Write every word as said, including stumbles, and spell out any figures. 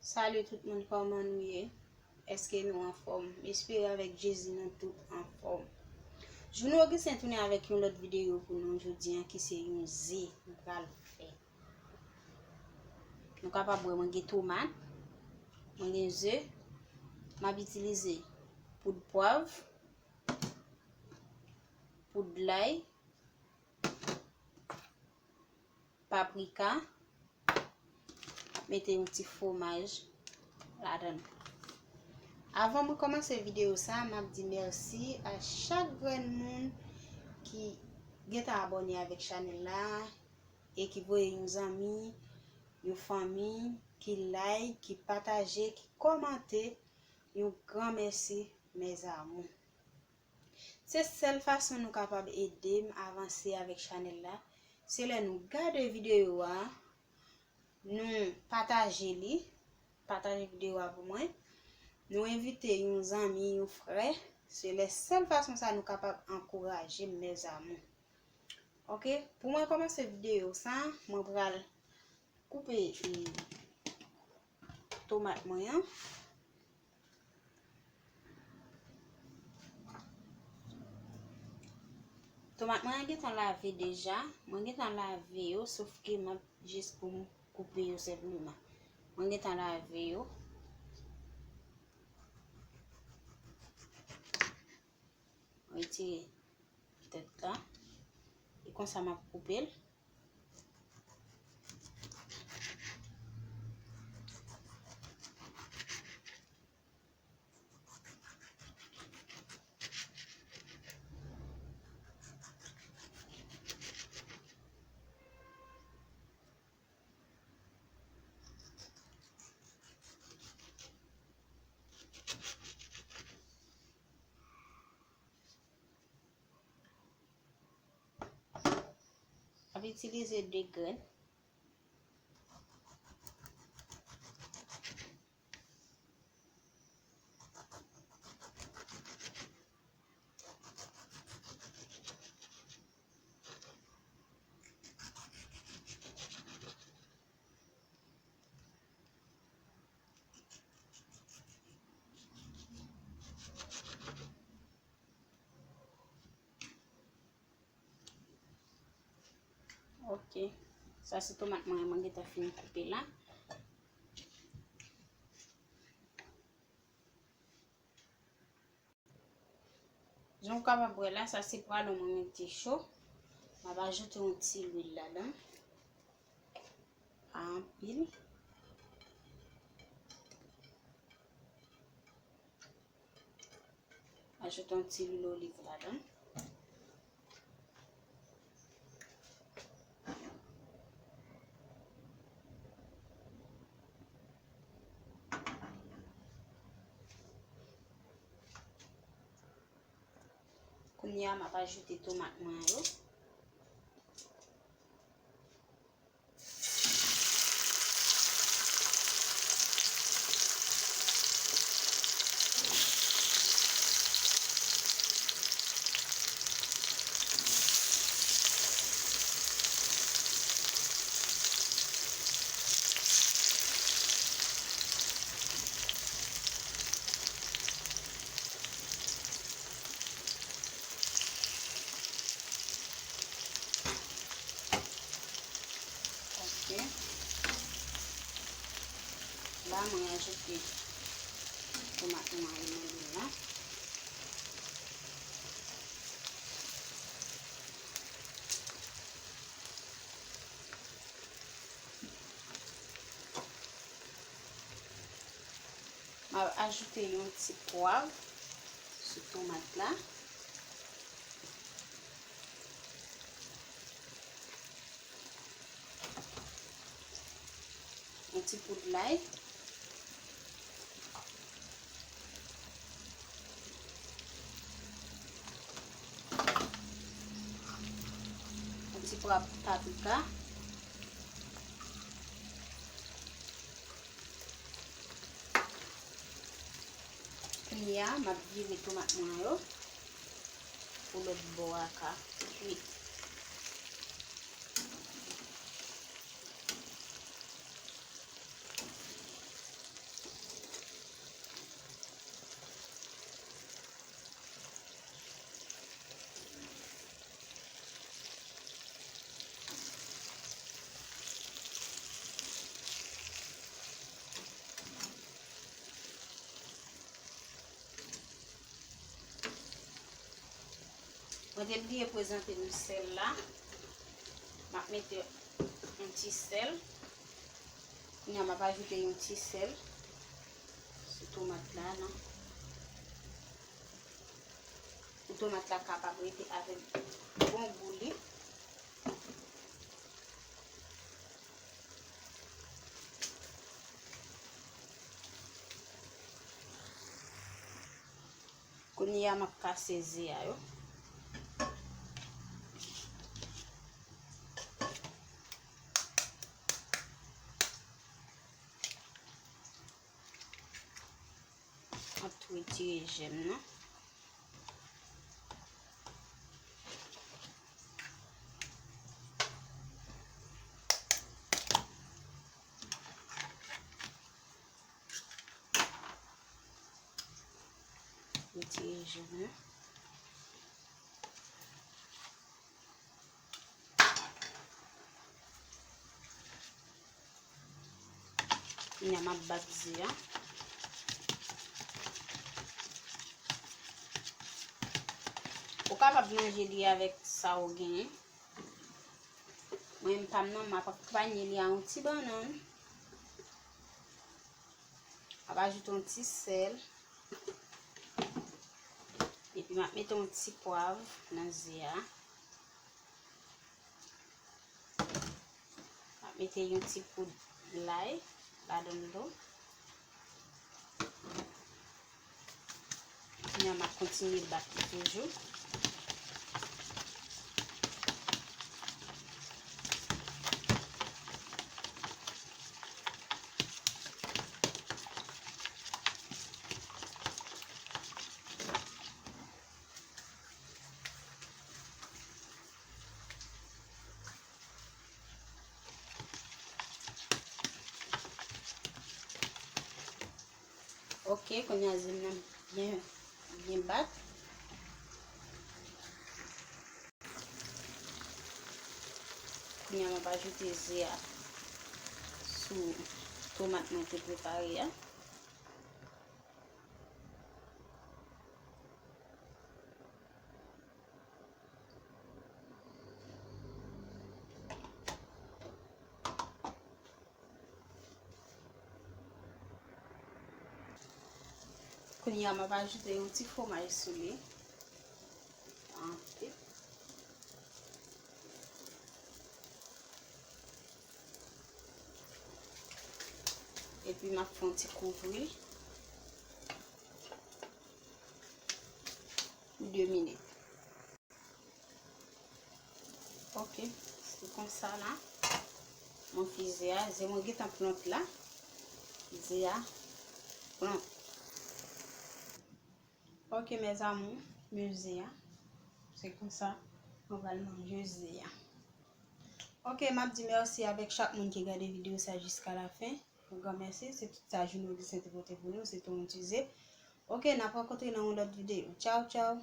Salut tout moun, kòman nou ye? Èske nou anfòm? M espere avèk Jezi nou tout anfòm. Jounou Augustin tounen avèk yon lòt videyo pou nou jodi an ki se yon ze nou pral fè. Nou kapab wè mwen gen tomat, mwen gen ze, m ap itilize poud pwav, poud lay, paprika, m ap mete yon ti fwomaj ladan l. Avan mwen kòmanse videyo sa, m ap di mèsi a chak grenn moun ki gentan abòne avèk chanèl la e ki voye yon zanmi, yon fanmi, ki like, ki pataje, ki kòmante. Yon gran mèsi, mes amours. Se sèl fason nou kapab ede m avanse avèk chanèl la, se lè nou gade videyo a, nou pataje li, pataje videyo a pou mwen, nou envite yon zanmi, yon frè, se lè sèl fason sa nou kapab ankouraje m, mes amours. Ok, pou mwen kòmanse videyo sa, mwen pral koupe, e, tomat mwen an. Tomat mwen an gentan lave deja. Mwen gentan lave yo, sof ke m ap jis pou m koupe yo senpleman. Mwen gentan lave yo. Mwen retire tèt la. E konsa m ap koupe l. Ap itilize de grenn. Ok. Sa se tomat mwen, mwen gentan fin koupe la. Jan w kapab wè la, sa se pwalon mwen mete cho. M ap ajoute yon ti lwil ladan. Pa anpil. Ajoute yon ti lwil oliv ladan. Kounye a, m ap ajoute tomat mwen yo. Ok. La, mwen ajoute tomat mwen yo nan lwil la. M ap ajoute yon ti pwav sou tomat la. Yon ti poud lay. Yon ti pwa paprika. Kounye a, m ap vire tomat mwen yo pou lòt bò a ka kwit. Mwen te bliye prezante nou sèl la. M ap mete yon ti sèl. Kounye a, m ap ajoute yon ti sèl sou tomat la, non. Pou tomat la kapab rete avèk bon gou li. Kounye a, m ap kase ze a yo. M ap tou retire jèm nan. Retire jèm nan. Kounye a m ap bat ze a. Ou kapab manje li avèk sa ou genyen. Mwen menm pa m nan, m ap akonpanye li a yon ti bannann. M ap ajoute yon ti sèl. Epi m ap mete yon ti pwav nan ze a. M ap mete yon ti poud lay ladan l tou. Kounye a, m ap kontinye bat li toujou. Ok, kounye a ze m nan byen, byen bat. Kounye a m ap ajoute ze a sou tomat mwen te prepare a. Kounye a, m ap ajoute yon ti fwomaj sou li. Anpil. Epi m ap fè yon ti kouvri l pou de minit. Ok, se konsa la. Mwen fè ze a, ze mwen gentan plant la. Ze a plant. Ok, mes amours, men ze a. Se konsa mwen pral manje ze a. Ok, m ap di mèsi avèk chak moun ki gade videyo sa jiska la fen. Yon gran mèsi, se tout sa Juno Lucien te pote pou nou, se tou yon ti ze. Ok, n ap rankontre nan yon lòt videyo. Tchaw, tchaw.